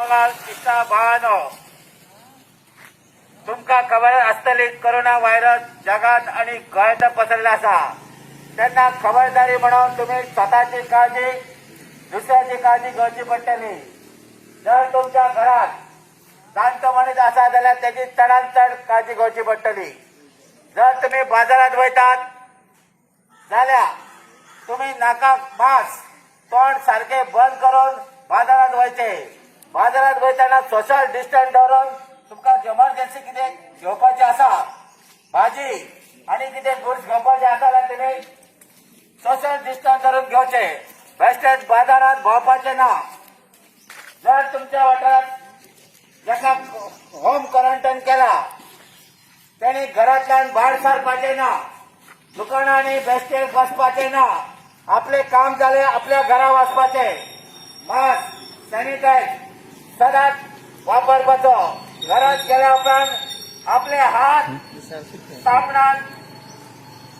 मोगाळ इश्टा भावानो, तुमकां खबर आसतली, कोरोना व्हायरस जगात आणि गोंयांत पसरलेला आसा. तेन्ना खबरदारी म्हणून तुम्ही स्वतःची काळजी, दुसऱ्याची काळजी घेवची पडटली. जर तुमच्या घरात जाणटो मनीस आसा जाल्यार तेजी चडान चड काळजी घेवची पडटली. जर तुम्ही बाजारात वयतात जाल्यार तुम्ही नाकाक मास्क, तोंड सारखे बंद करून बाजारात वयचे. बाजारात वयतना सोशल डिस्टन्स दवरून तुमकां एमर्जन्सी कितें घेवपाचें आसा, भाजी आनी कितें गुड्स घेवपाचें आसा जाल्यार तुमी सोशल डिस्टन्स करून घेवचे. बेश्टेच बाजारात भोंवपाचें ना. जर तुमच्या वाठारात जाका होम क्वॉरंटायन केला, तेणी घरांतल्यान भायर सरपाचें ना, दुकानांनी बेश्टे बसपाचें ना. आपलें काम जालें, आपल्या घरा वचपाचें. मास्क, सॅनिटायज सदांच वापरपाचो. घरात गेल्या उपरांत आपले हात साबणान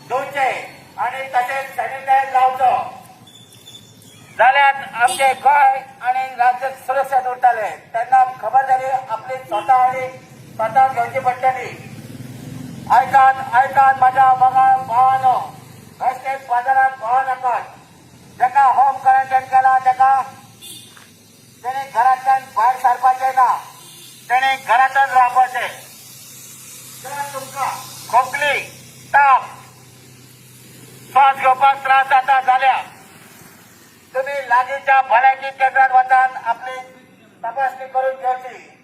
धुवचे आणि तशेंच सॅनिटायज लावचो, जाल्यार आमचे गोंय आणि राज्य सुरक्षीत उरतले. तेन्ना खबरदारी आपली स्वता आनी स्वता घेवची पडटली. आयकात, आयकात माझ्या मोगाळ भावानो, बेश्टेच बाजारात भोंव नाकात. जाका होम क्वॉरंटायन केला, ताका तेणे घरांतल्यान भायर सरपाचें ना, तेणे घरांतच रावपाचें. जर तुमकां खोकली, ताप, श्वास घेवपाक त्रास जाता जाल्यार तुम्ही लागींच्या भलायकी केंद्रात वचान आपली तपासणी करून घेवची.